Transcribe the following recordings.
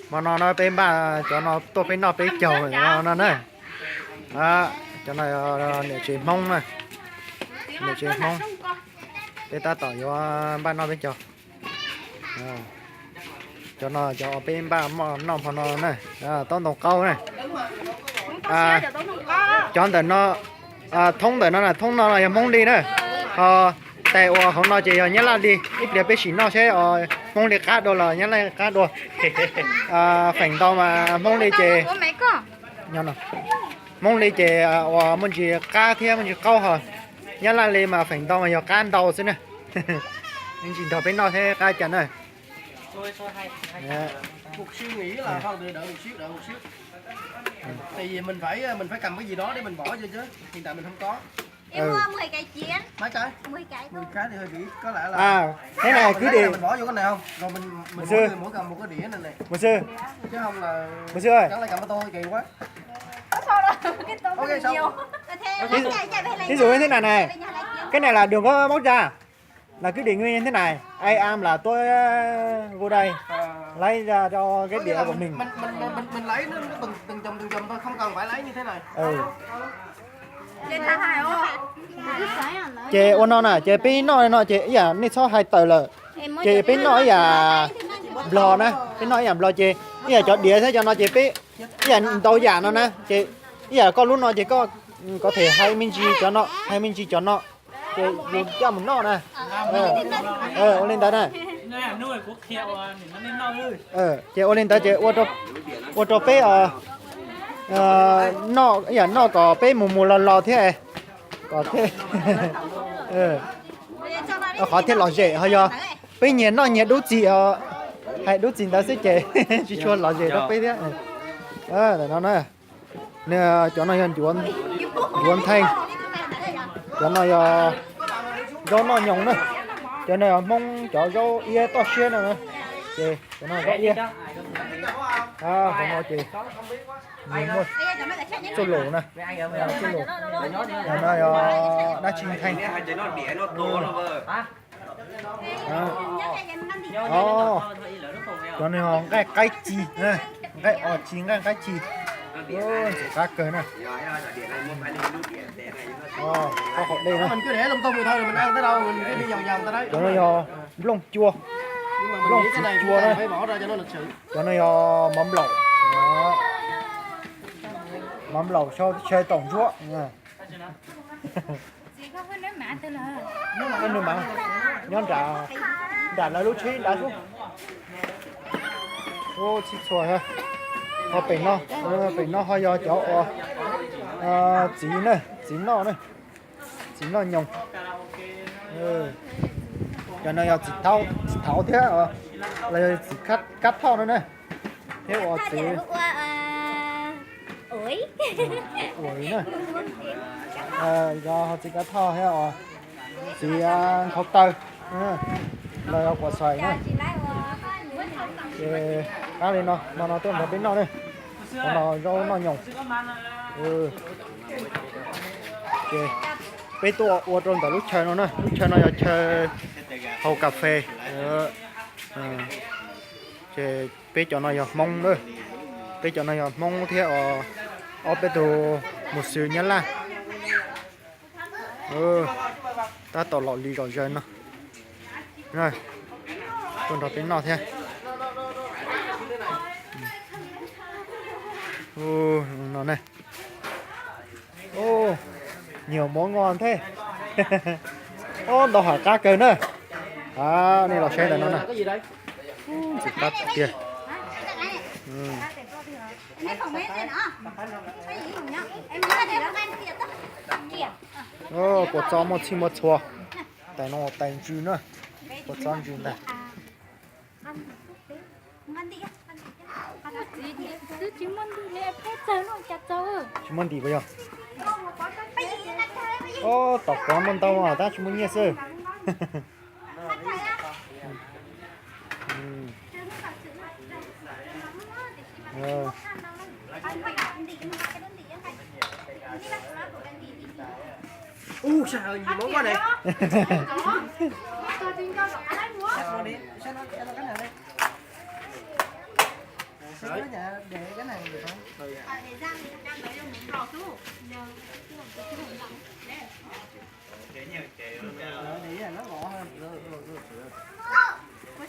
Hmo no no peb npaj cov no tuaj peb noj peb caug no na. Cov no niam tsev Hmoob na, niam tsev Hmoob, peb tab tom yuav npaj noj peb caug. Cov no cov peb npaj noj hmo no na, taub ntoo qaub na. Cov ntawm no, thoob ntawm no na, thoob no no yog Hmoob li na, ho tais uas hauv no ces yog Nyab Laj li. Ib pliag peb sim noj seb Hmoob li qab dua los Nyab Laj qab dua. Feem ntau mas Hmoob li ces, Hmoob li ces uas muaj ntsis qab thiab muaj ntsis qaub ho, Nyab Laj li mas feem ntau mas yog qab ntau xwb na. Ntsis nrog peb noj thiab qab cas na. Thế này cứ để, mục sư, mục sư ơi, ví dụ như thế này này, cái này là đừng có bóc ra, là cứ để nguyên như thế này, ai ăn là tôi vô đây lấy ra cho cái đĩa của mình. Mình mình mình mình mình lấy nó, nó từng từng chùm từng chùm thôi, không cần phải lấy như thế này. Ces ua no na, ces peb noj no ces ib yam nej txhob hais tawm lawm. Ces peb noj ib yam Nplog na, peb noj ib yam Nplog ces ib yam cov diav thiab cov no ces peb ib yam ntau yam no na, ces ib yam koj lub no ces koj có thể hais me ntsis cov no, hais me ntsis cov no, ces yus coj mus noj na. Ua li ntawd na. Ces ua li ntawd ces ua rau peb noj ib yam noj kom peb mus mus los los thiab, kom thiaj, qhov thiaj lom zem ho yog peb nyias noj nyias dub txim, hais dub txim ntawd xwb ces tsis tshua lom zem rau peb thiab. Ntawm no na, cov no yog ncuav ntheej, cov no yog zaub noj nyoos na, cov no yog Hmoob cov zaub iab toj siab no na, ces cov no zaub iab. Hauv no ces nws muaj txuj lus na, txuj lus, cov no yog dab tsi ntheej. Cov no yog nqaij qaib ci, nqaij os ci, nqaij qaib ci, ntxim qab kawg na. Qab qhov dej na. Cov no yog nplooj cua, nplooj txiv cua na. Cov no yog mov nplaum, mov nplaum sau tshaj taum ntsuab. Nws mas nyob nram, nram lawv lub tsheb nrad xwb. Txhij txhua, ho pem no, pem no ho yog cov uas txiv na, txiv noj na, txiv noj nyoos. Cov no yog txiv thaud thiab, los yog txiv kab thoj no na, thiab ua txiv ua li na. Yog ho txiv kab thoj thiab ua txiv nqhau taw, los yog quav xoim na. Ces qab li no, hmo no tuaj nrog peb noj ne, qhov no zaub noj nyoos. Ces peb tuaj ua rau ntawm lub chaw no na, lub chaw no yog chaw haus kas fes. Ces peb cov no yog Hmoob na, peb cov no yog Hmoob thiab ob peb tug mus xwv Nyab Laj. Tab tom los li zom zaws no, tuaj nrog peb noj thiab. No ne, nyuag mov nqos nthe, ntau hom qab kawg na. Nej los saib ntawm no na, ntxim qab tiag. Kua txob muaj txhij muaj txhua, tais no tais ntsws na, kua txob ntsws ntag. Tsis muaj ntim puas yog? Ob, tom qab muaj ntau tab tsis muaj nyiaj xwb.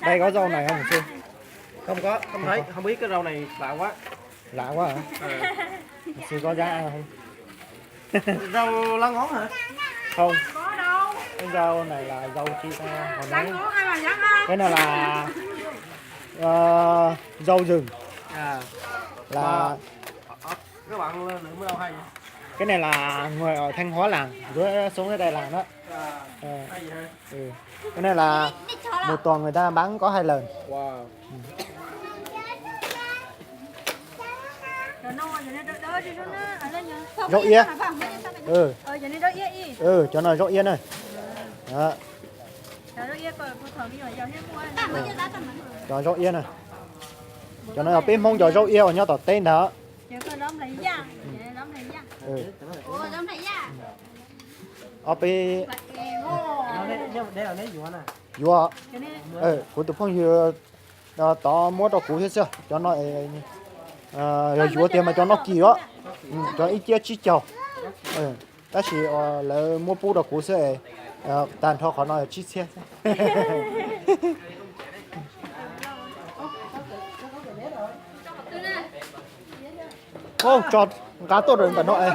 Đây có rau này không Sư? Không có, không thấy, không biết cái rau này lạ quá. Lạ quá hả? Sư có dám ăn không? Rau lá ngón hả? Không. Cái rau này là rau chi ta hồi nãy. Cái này là ờ, rau rừng. À. Là Các bạn mua đâu hay vậy? Cái này là người ở Thanh Hóa làm, rửa xuống ở đây làm đó. À, ờ, hay vậy hả? Ừ. Cái này là một tuần người ta bán có hai lần. Wow. Rau ia. Ừ. Ừ, cov no rau ia nè. Đó. Cov rau ia nè. Cov no yog peb Hmoob cov rau ia uas nyob tom teb ntag. Ob peb yuav, kuv tus phooj ywg tod muab rau kuv thiab xwb. Cov no yog yuav tiag mas cov no kim os. Cov ib ciab tsib caug. Tab sis lawv muab pub rau kuv xwb, tag nrho qhov no yog tsib txhiab xwb. Ub, tso nqa tuaj rau ntawm no es.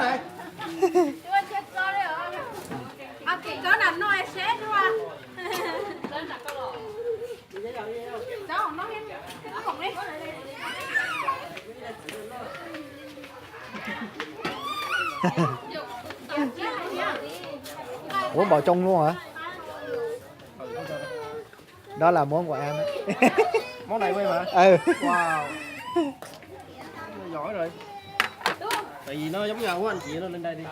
Ua npaum tsoo luaj hả? Đó là món của em á. Món này của em hả? Ừ. Wow. Giỏi rồi. Tại vì nó giống như anh chị nó lên đây đi.